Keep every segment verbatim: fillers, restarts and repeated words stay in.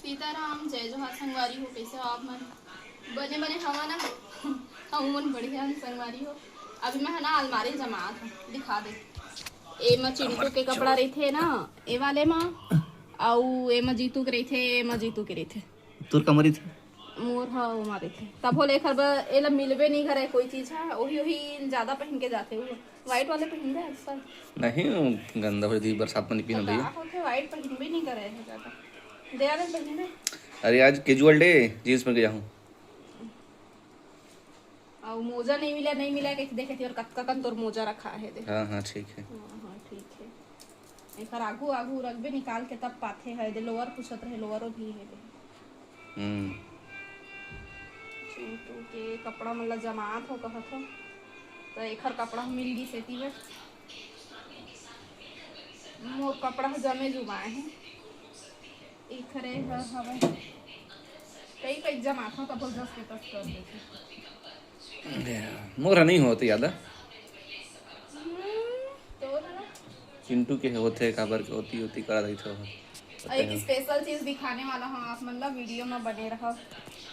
सीताराम, जय जोहार संगवारी हो, कइसे हो आप मन? बने बने हवा ना? हम मन बढ़िया हन संगवारी हो। अभी मैं ह ना अलमारी जमात हूँ, दिखा दे। ए म चिंटू के कपड़ा रहिथे ना, ए वाले म, अउ ए म जीतू के रहिथे, ए म जीतू के रहिथे। तोर का म रहिथे? मोर ह ओमा रहिथे। तभो ले एखर बर एला मिलबे नहीं करे कोई चीज ह, ओही ओही ज्यादा पहन के जाथे वो। व्हाइट वाले पहिनबे आजकल? नहीं, वो गंदा हो जाथे, बरसात में नहीं पीना भैया। का होथे, व्हाइट पहिनबे नहीं करे है ज्यादा। दे आले पहिनबे। अरे आज कैजुअल डे, जींस में गया हूँ। अउ मोजा नहीं मिला, नहीं मिला के देखे थी, और कतका कन तोर मोजा रखा है दे। हाँ, हाँ, ठीक है। हाँ, हाँ, ठीक है। एकर आगू, आगू रखबे निकाल के तब पाथे है दे। लोअर पूछत रहे, लोअरो भी है दे। हम्म। चिंटू के कपड़ा मन ला जमात हो कहत हो, त एखर कपड़ा मिल गिस एती बर। मोर कपड़ा ह जमे जुमाए हे। एखरे ह हवय। कई कई जमात हो तब जस के तस कर देथे। मोर ह नहीं होत ज्यादा। हम्म, तो ना। चिंटू के होथे, काबर के ओती ओती करा रहिथे ओह। और एक स्पेशल चीज दिखाने वाला हूँ आप मन ला, वीडियो में बने रहो।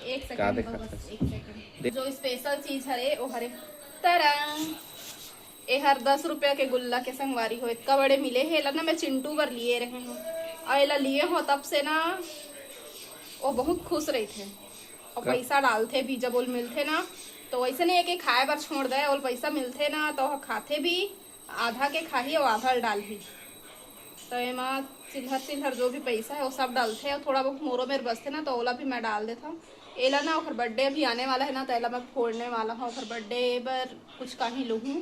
एक का सेकंड दो, दिखात बस हस? एक सेकंड। देख। जो स्पेशल चीज हरे, वो हरे तरंग। ए हर दस रुपया के गुल्ला के संगवारी हो, इतना बड़े मिले हे। एला ना मैं चिंटू बर लिए रहे हूँ, और एला लिए हो तब से ना वो बहुत खुश रहिथे। और का? पैसा डालथे भी, जब ओल मिलथे ना, तो वैसे नहीं है कि खाए बर छोड़ दे, ओल पैसा मिलथे ना तो वो खाथे भी, आधा के खाही अउ आधा ल डालही। तो एमा चिल्हर चिल्हर जो भी पैसा है वो सब डालथे, अउ थोड़ा बहुत मोरो मेर बचथे ना, तो ओला भी मैं डाल देथव। एला ना ओकर बर्थडे अभी आने वाला है ना, तो एला मैं फोड़ने वाला हूँ। ओकर बर्थडे बर कुछ काही लूहूँ,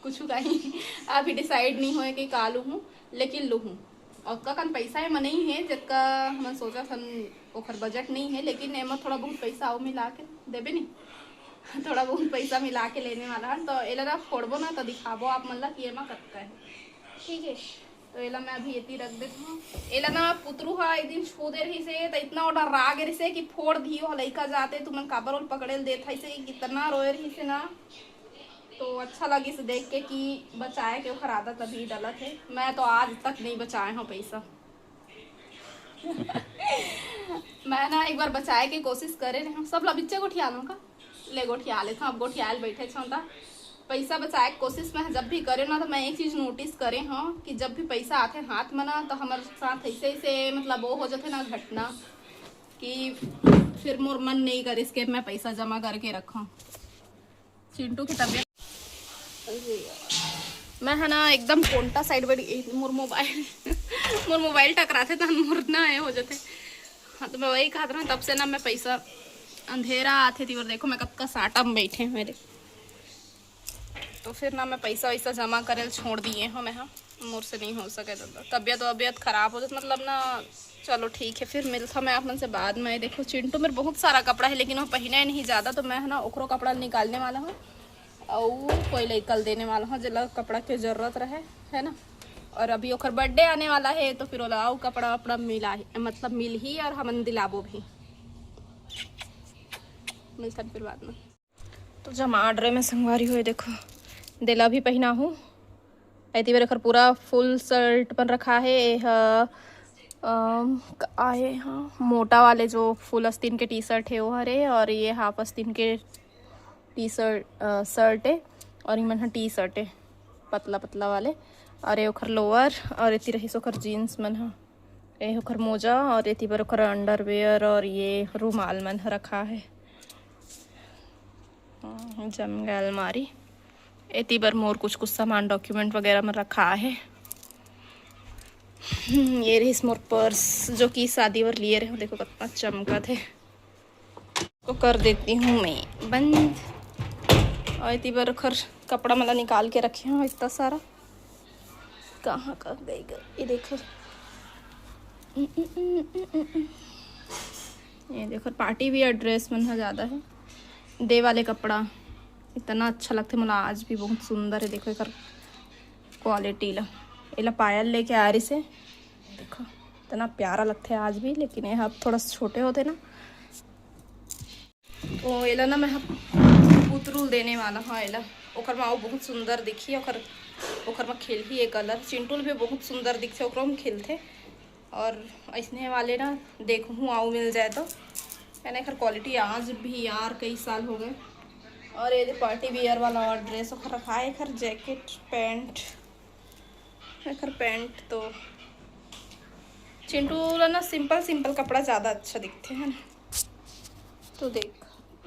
कुछ काही अभी डिसाइड नहीं होए कि का लूहूँ, लेकिन लूहूँ। अउ ओतका कन पैसा एमा नहीं है, जतका हमन सोचत हन ओकर बजट नहीं है, लेकिन एमा थोड़ा बहुत पैसा अउ मिला के देबे नहीं। थोड़ा बहुत पैसा मिला के लेने वाला हन, तो एला ना फोड़बो ना, तो दिखाबो आप मन ला कि एमा कतका है। ठीक है, तो एला मैं अभी एती रख देत हूँ। एला ना पुतरू हा एक दिन छू दे रहिस हे, तो इतना ओडा राग रहिस हे कि फोड़ दियो ह लइका जाते, तुमन काबर ओल पकड़े ल देत हइसे, कितना रोए रहिस हे ना। तो अच्छा लगिस देख के कि बचाए के ओखर आदत अभी डलत है। मैं तो आज तक नहीं बचाए हूँ पैसा। मैं ना एक बार बचाए के कोशिश करे रहे हूँ, सब ला बिच्चे गोठिया लो का, ले गोठिया लेथव। अब गोठियाल बैठे छव त पैसा बचाए के कोशिश मैं जब भी करे ना, तो मैं एक चीज नोटिस करे हूँ कि जब भी पैसा आथे हाथ में ना, तो हमारे साथ ऐसे ऐसे मतलब वो हो जाते ना घटना कि फिर मोर मन नहीं करिस के मैं पैसा जमा करके रखूँ। चिंटू की तबीयत, अरे यार, मैं है ना एकदम कोंटा साइड बैठ गई। मोर मोबाइल मोर मोबाइल टकराथे त मोर ना ये हो जाते। हाँ, तो मैं वही कहत रहूँ, तब से ना मैं पैसा अंधेरा आथे ती, और देखो मैं कतका साटा में बैठे हूँ मेरे, तो फिर ना मैं पैसा वैसा जमा करे ल छोड़ दिए हूँ मैं। हाँ, मोर से नहीं हो सके दादा, तबीयत वबियत खराब हो जात, मतलब ना। चलो ठीक है, फिर मिलता मैं आप मन से बाद में। देखो चिंटू मेरे बहुत सारा कपड़ा है, लेकिन वो पहने नहीं ज्यादा, तो मैं है ना ओकरो कपड़ा निकालने वाला हूँ, और कोई लइका ल देने वाला हूँ जेला कपड़ा के जरूरत रहे, है ना। और अभी ओकर बर्थडे आने वाला है, तो फिर ओला अउ कपड़ा वपड़ा मिला, मतलब मिलही और हमन दिलाबो भी। मिलथन फिर बाद में। तो जमा ऑर्डर में संगवारी हुए, देखो, देला भी पहना हूँ। एती बर एकर पूरा फुल शर्ट बन रखा है। ये ह, अम, क-, आए हाँ, मोटा वाले जो फुल अस्तीन के टी शर्ट है वो हरे, और ये हाफ अस्तीन के टी शर्ट, अ, शर्ट है, और इमन ह टी शर्ट है पतला पतला वाले, और ये ओकर लोअर, और एती रहिस ओकर जींस मन ह, ये ओकर मोजा, और एती बर ओकर अंडरवियर, और ये रुमाल मन ह रखा है। हम्म, जम गया अलमारी। एती बर मोर कुछ कुछ सामान, डॉक्यूमेंट वगैरह में रखा है। हम्म, ये रहिस मोर पर्स, जो कि शादी बर लिए रहे। देखो कितना चमकत है। को कर देती हूँ मैं बंद। और एती बर ओखर कपड़ा मला निकाल के रखे हूँ इतना सारा। कहाँ का गई ग? ये देखो, ये देखो, पार्टी वियर ड्रेस मन ह ज्यादा है। दे वाले कपड़ा इतना अच्छा लगथे मोला आज भी, बहुत सुंदर है। देखो एकर क्वालिटी ला, एला पायल लेके आ रही से, देखो इतना प्यारा लगथे आज भी, लेकिन ये अब थोड़ा सा छोटे होते ना। तो एला ना मैं ह पुतरू ल देने वाला हूँ एला, ओकर मा वो बहुत सुंदर दिखी, ओकर ओकर मा खेलही ये कलर। चिंटू ल भी बहुत सुंदर दिखथे, ओकरो में खेलथे। और ऐसने वाले ना देखूँ, आऊ मिल जाए तो। मैंने एकर क्वालिटी आज भी यार, कई साल हो गए। और ये पार्टी वियर वाला और ड्रेस ओकर रखा है, एकर जैकेट, पैंट, एकर पैंट तो चिंटू ला ना सिंपल सिंपल कपड़ा ज़्यादा अच्छा दिखते हैं ना। तो देख,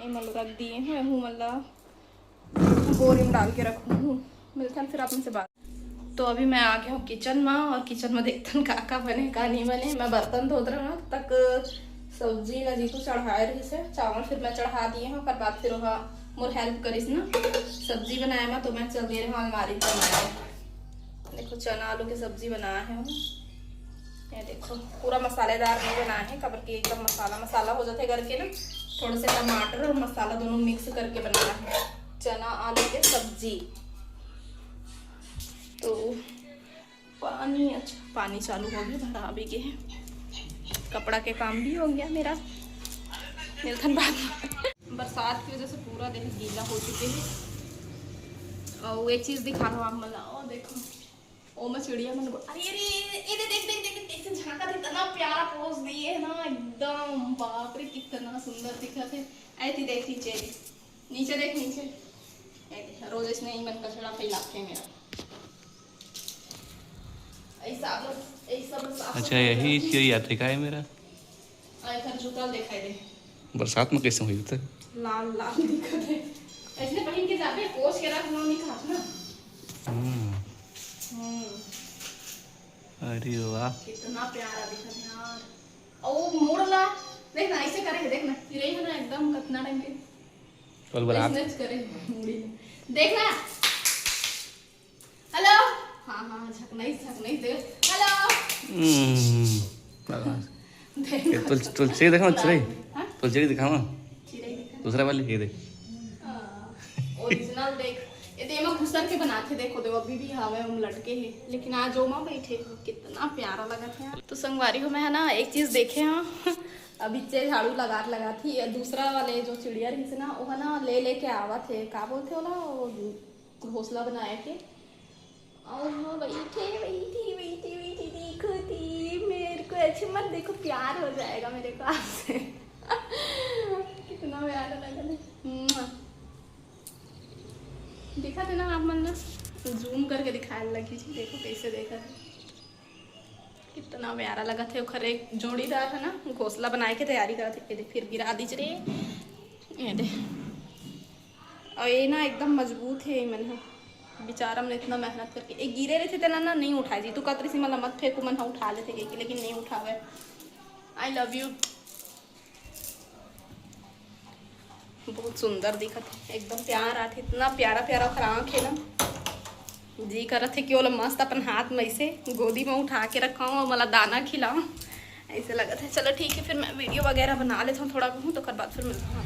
ये मतलब रख दिए हैं, हूँ मतलब बोरी में डाल के रखूँ। मिलथन फिर आप उनसे बात। तो अभी मैं आ गया हूँ किचन में, और किचन में देखथन का का बने का नहीं बने। मैं बर्तन धोत रहा तक सब्जी ला जीतू चढ़ाए रहिस हे, चावल फिर मैं चढ़ा दिए हूँ, ओकर बाद फिर वहाँ मोर हेल्प करिस ना सब्जी बनाए में, तो मैं चल दे रहे हूँ अलमारी में बनाए। देखो चना आलू की सब्जी बनाए हूँ। ये देखो पूरा मसालेदार नहीं बनाए हैं, काबर कि एकदम मसाला मसाला हो जाते करके ना, थोड़े से टमाटर और मसाला दोनों मिक्स करके बनाए हैं चना आलू के सब्जी। तो पानी, अच्छा पानी चालू हो गया, भरा भी गए हैं, कपड़ा के काम भी हो गया मेरा। मिलथन बाद में। बरसात की वजह से पूरा देख गीला हो चुके हैं। और एक चीज दिखा दो आप मला, ओ देखो, ओ मैं चिड़िया मन, अरे अरे, ये दे, देख देख देख, कैसे झांका थे, इतना प्यारा पोज दिए है ना एकदम, बाप रे कितना सुंदर दिखा थे। ऐसी देख नीचे, नीचे देख नीचे, ए, रोज इसने ही मन कचरा फैलाते हैं मेरा। ऐसा बस, ऐसा बस आप अच्छा, यही चिड़िया थे का है मेरा? आ, एकर जूता दिखाई दे। बरसात में कैसे हुई होते? लाल लाल दिखत है। ऐसे पहन के जाबे, पोंछ के रख लो, नहीं खात ना। हम्म। हम्म। अरे वाह। कितना प्यारा दिखत है यार। और वो मोड़ ला, देख ना, ऐसे करे है, देख ना, चिड़ै है ना एकदम कतना टाइम के। कल बरात। ऐसे करे है, मुड़ी में। देख ना। हेलो। हाँ, हाँ, झकनाई, झकनाई दे। हेलो। हम्म, बकवास। देख। ये तुल-, तुलसी देखो, चिड़ै। हाँ? तुलसी दिखावा। चिड़ै दिखा। दूसरा वाली, ये देख। हाँ, ओरिजिनल देख। ये तो एमा घुसर के बनाथे, देखो, देखो, अभी भी हवा में लटके है, लेकिन आज ओमा बैठे हो, कितना प्यारा लगत है यार। तो संगवारी हो, मैं है ना, एक चीज देखे हाँ, अभी से झाड़ू लगा, लगा थी, ये दूसरा वाले जो चिड़िया रहिस ना, वो है ना, ले लेके आवत है, का बोलथे ओला, वो घोंसला बनाए के। और हाँ, बैठे, बैठी, बैठी, बैठी, देखो थी, मेरे को ऐसे मत देखो, प्यार हो जाएगा मेरे को आपसे। कितना प्यारा लगा ना। मुआ। देखा थे ना आप मन ना, जूम करके दिखाए लगी थी, देखो कैसे देखा थे। कितना प्यारा लगा थे। ओखर एक जोड़ीदार है ना, घोंसला बनाए के तैयारी करत हे। ये देख, फिर गिरा दीच रे। ये दे। और ये ना एकदम मजबूत है, ये मन है। बेचारा मन इतना मेहनत करके, ये गिरे रहिथे तेला ना, नहीं उठाए जी। तू कतरी सी मतलब मत फेंकू, मन हा उठा लेथे कहिके, लेकिन नहीं उठावे। I love you। बहुत सुंदर दिखत है, एकदम प्यार आथे, इतना प्यारा प्यारा ओखर आँख है ना, जी करत है कि ओला मस्त अपन हाथ में ऐसे गोदी में उठा के रखाऊँ और मला दाना खिलाऊँ, ऐसे लगत है। चलो ठीक है, फिर मैं वीडियो वगैरह बना लेता हूँ थोड़ा बहुत, तो ओकर बाद फिर मिलता हूँ।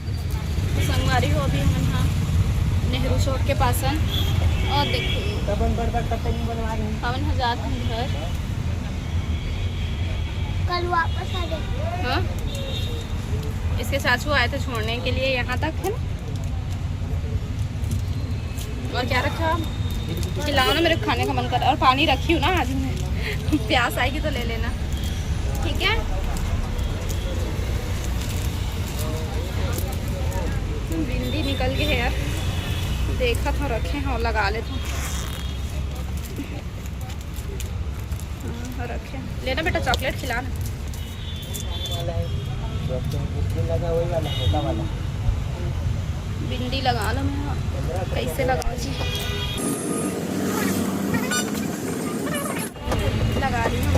तो संगवारी हो, अभी हमन हा नेहरू चौक के पासन, और देखो अपन बड़ बड़ पत्ता नहीं बनवा रहे हैं। हमन हा जात हन घर। कल वापस आ जाएंगे। हाँ, इसके चाचू आए थे छोड़ने के लिए यहाँ तक, है ना। और क्या रखा? खिलाओ ना, मेरे खाने का मन कर। और पानी रखी हूँ ना, आज मैं प्यास आएगी तो ले लेना, ठीक है। बिंदी निकल गई है यार, देखा था, रखे हैं और लगा लेते हैं। हाँ, रखे। लेना बेटा, चॉकलेट खिलाना। बिंदी लगा लो मैं, कैसे लगाओ जी? लगा रही हूँ।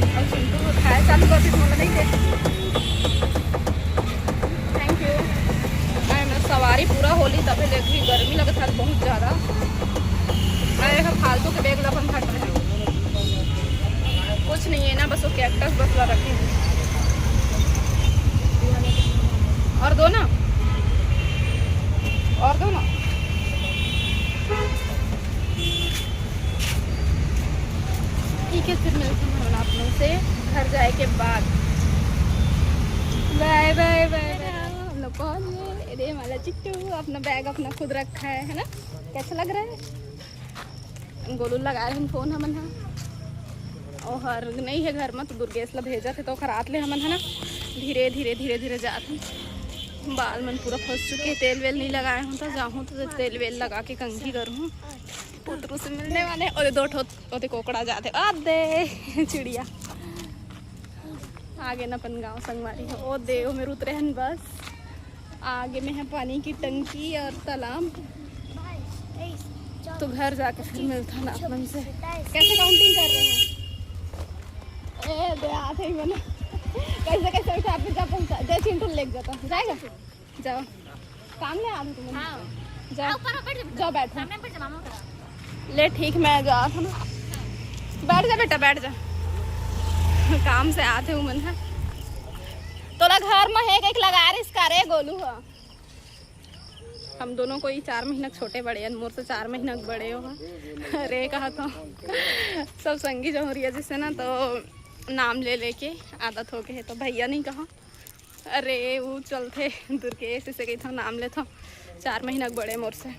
और चिंटू खाए चालू कर दी, बोल नहीं थे। Thank you। अरे, मैं सवारी पूरा होली, तबे ले भी गर्मी लगत है बहुत ज़्यादा। अरे, हम फालतू के बैग लफन फट रहे हैं। कुछ नहीं है ना, बस वो कैक्टस बस ला रखे हैं। और दो ना, और दो ना। ठीक है, फिर मिलते हैं हम आप लोग से घर जाए के बाद। बाय बाय बाय बाय। हम लोग पहुँच गए। अरे, हमारा चिट्टू अपना बैग अपना खुद रखा है, है ना? कैसा लग रहा है? गोलू लगा रहे हैं फोन हमन हा। ओहर नहीं हे घर में, तो दुर्गेश ला भेजत हे, तो ओखर आत ले हमन, है ना, धीरे धीरे धीरे धीरे जात हन। बाल मन पूरा फंस चुके हे, तेल वेल नहीं लगाए हूँ, तो जाहूँ तो तेल वेल लगा के कंघी करहूँ। पुतरू से मिलने वाले, ओदे दो ठो, ओदे कोकड़ा जाते, आ दे चिड़िया। आगे न अपन गाँव संगवारी हो, ओ दे, ओमे उतरे हन बस। आगे में है पानी की टंकी और तालाब। तो घर जाके फिर मिलता ना अपन से। कैसे काउंटिंग कर रहे हो? ए दे, आते ही मना। कैसे कैसे उठा पे जा पहुंचा, जय चिंटू लेके जाता, जाएगा? जाओ, काम नहीं आलू तुम। हाँ। जाओ। ऊपर बैठ जा, जाओ, बैठो। सामने बैठ जा, मामा करा। ले, ठीक, मैं जात हूँ ना। बैठ जा बेटा, बैठ जा। काम से आते हूँ मन है। तोला घर में है, एक लगा रिस का रे गोलू ह। हम दोनों कोई चार महीना छोटे बड़े हन, मोर से चार महीना बड़े हो। अरे, कहा तो सब संगी जमुरिया जैसे ना, तो नाम ले लेके आदत हो गए है, तो भैया नहीं कहा। अरे, वो चलथे दुर्गेश, इसे कही था नाम लेथो, चार महीना के बड़े मोर से।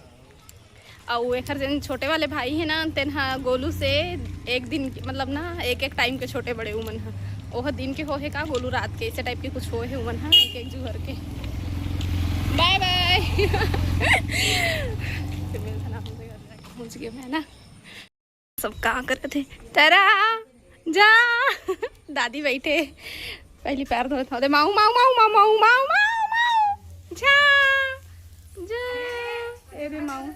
अउ एखर जेन छोटे वाले भाई है ना, तेन हा गोलू से एक दिन के, मतलब ना, एक एक टाइम के छोटे बड़े उमन हा। ओह दिन के हो हे का, गोलू रात के, ऐसे टाइप के कुछ हो हे उमन हा, एक एक जुहर के। बाय बाय। पहुंच गया मैं ना। सब का करत हे? तारा, जा। दादी बैठे, पहली पैर धोत होते, माऊ, माऊ, माऊ, माऊ, माऊ, माऊ, माऊ, माऊ, जा, जा। ए रे माऊ,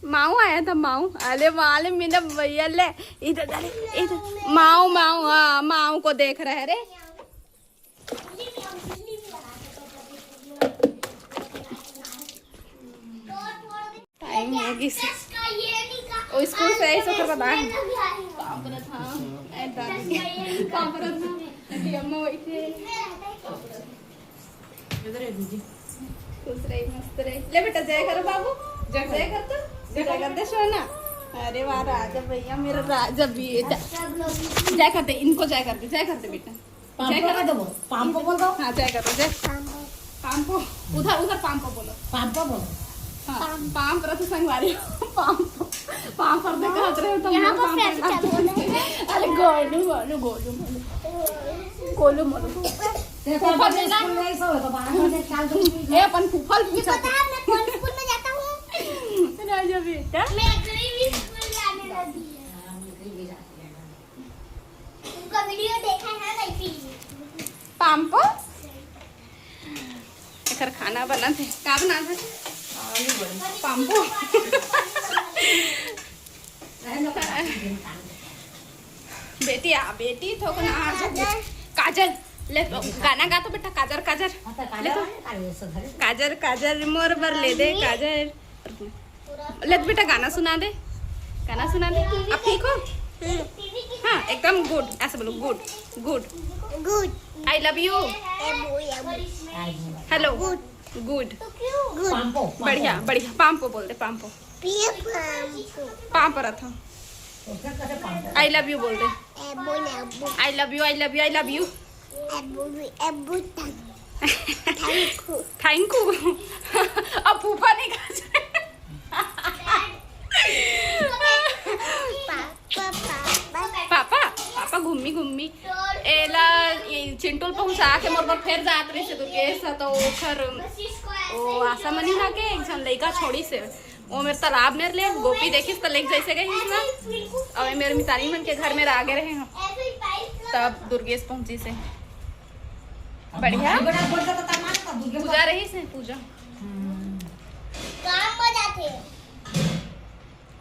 माऊ आया था, माऊ। अरे वाले मेरा भैया ले, इधर, अरे, इधर, माऊ, माऊ, हाँ, माऊ को देख रहे रे। टाइम हो गई से। ओ, स्कूल से आई से ओकर बाद आए। पाँव परत हँव। ए दादी। पाँव परत हँव। अभी अम्मा बैठे। इधर है दीदी। खुश रही, मस्त रही। ले बेटा, जय करो बाबू। जय कर। जय कर तो। जय कर दे सोना। अरे वाह, राजा भैया, मेरा राजा बेटा। जय कर दे, इनको जय कर दे, जय कर दे बेटा। पाम्पो जय कर। का दो, पाम्पो बोल दो। हाँ, जय कर दो, जय। पाम्पो। उधर, उधर पाम्पो बोलो। पाम्पो बोलो। हाँ, पाम्प रथ संगवारी। पाम्पो। पाम्प पर देखा हत रहे हो तुम यहाँ लोग, पर पाम्प से पर अच्छा बोलो। अरे गोलू, गोलू, गोलू, गोलू। गोलू, गोलू। देखो, फूफा बजे लेना। स्कूल नहीं सो, तो बारह बजे चाल दो। ए, अपन फूफा ये पूछा। पता है मैं कौन स्कूल में जाता हूँ? राजा बेटा। मैं गरीब स्कूल जाने लगी है। उनका वीडियो देखा है ना, इसीलिए। पाम्पो? एकर खाना बनत हे। का बनत हे? पाम्पो। बेटी आ, बेटी थोक ना आ जा। काजल, ले तो गाना गा तो बेटा, काजर, काजर। ले तो। काजर, काजर मोर बर ले दे, काजर। ले तो बेटा, गाना सुना दे, गाना सुना दे। आप ठीक हो? हाँ, एकदम गुड, ऐसे बोलो, गुड, गुड। गुड। I love you। हेलो। गुड। गुड। पाम्पो, पाम्पो। बढ़िया, बढ़िया। पाम्पो बोल दे, पाम्पो। पिया पाम्पो। पाम्पो रथ। I love you बोल दे। एबो, एबो। I love you, I love you, I love you। एबो, एबो, thank you। Thank you। अब फूफा नहीं कहा जाए। Papa, papa. पापा, पापा घूमी घूमी एला ये चिंटू ल पहुंचा के मोर बर फेर जात रहिस हे दुर्गेश ह, तो ओखर ओ आशा मनी हा के एक झन लइका छोड़िस हे, ओ मेर तालाब मेर ले गोपी देखिस त लेके जइसे गइस ना, अउ ए मेर मितानी मन के घर मेर आगे रहे हम, तब दुर्गेश पहुंचिस हे। बढ़िया। पूजा रहिस हे, पूजा। काम हो जाथे।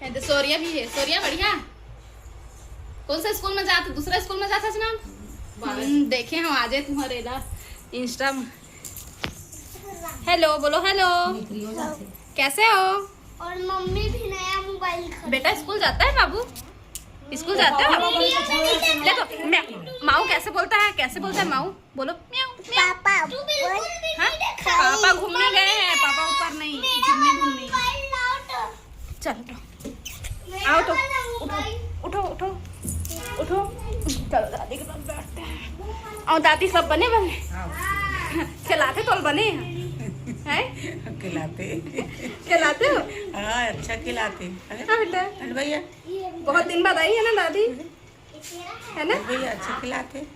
ए दे, सोरिया भी हे। सोरिया बढ़िया। कौन सा स्कूल में जात? दूसरा स्कूल में जात हस ना? हम्म, देखे हम आजे तुम्हारे ला Insta में। हेलो बोलो, हेलो। कैसे हो? और मम्मी भी नया मोबाइल खरीदी। बेटा स्कूल जाता है बाबू? स्कूल जाता है? ले तो, म्या-, माऊ कैसे बोलता है? कैसे बोलता है माऊ? बोलो, म्याऊ, म्याऊ। पापा ऊपर। हाँ? पापा घूमने गए हैं, पापा ऊपर नहीं, घूमने, घूमने। चल, उठो। आओ तो, उठो, उठो, उठो, उठो। चलो, दादी के पास बैठते हैं। और दादी सब बने बने? खिलाते तो बने हैं? हैं? खिलाते। खिलाते हो? हाँ, अच्छा खिलाते। अरे, हाँ बेटा। अरे भैया। बहुत दिन बाद आई है ना दादी? है ना? भैया अच्छा खिलाते हैं।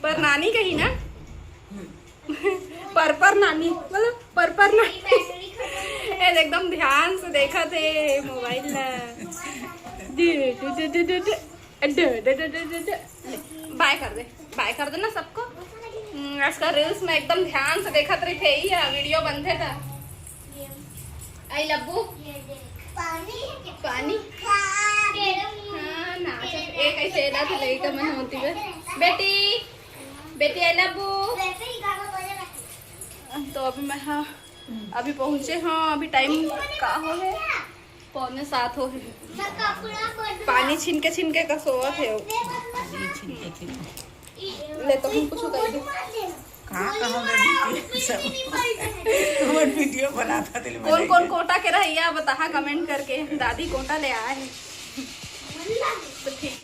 पर नानी कही ना, पर पर नानी बोलो, पर पर नानी। ये एकदम ध्यान से देखा थे मोबाइल ला। बाय कर दे, बाय कर देना सबको। हम्म, आजकल रील्स में एकदम ध्यान से देखत रहिथे, ही वीडियो बनथे त। आई लब्बू। पानी। हाँ, नाच। एक ऐसे एला थे लइका मन होती बे। बेटी, बेटी, आई लब्बू। तो अभी मैं, हाँ, अभी पहुँचे, हाँ, अभी टाइम का हो है? पौने सात हो है। पानी छीन के, छीन के का सोवत है वो। ले तो हम कुछ कह दे। कहाँ, कहाँ लगी सब? कौन वीडियो बनाता दिल में कौन, कौन कोटा के रहिया बताहा कमेंट करके। दादी कोटा ले आए हैं। तो ठीक।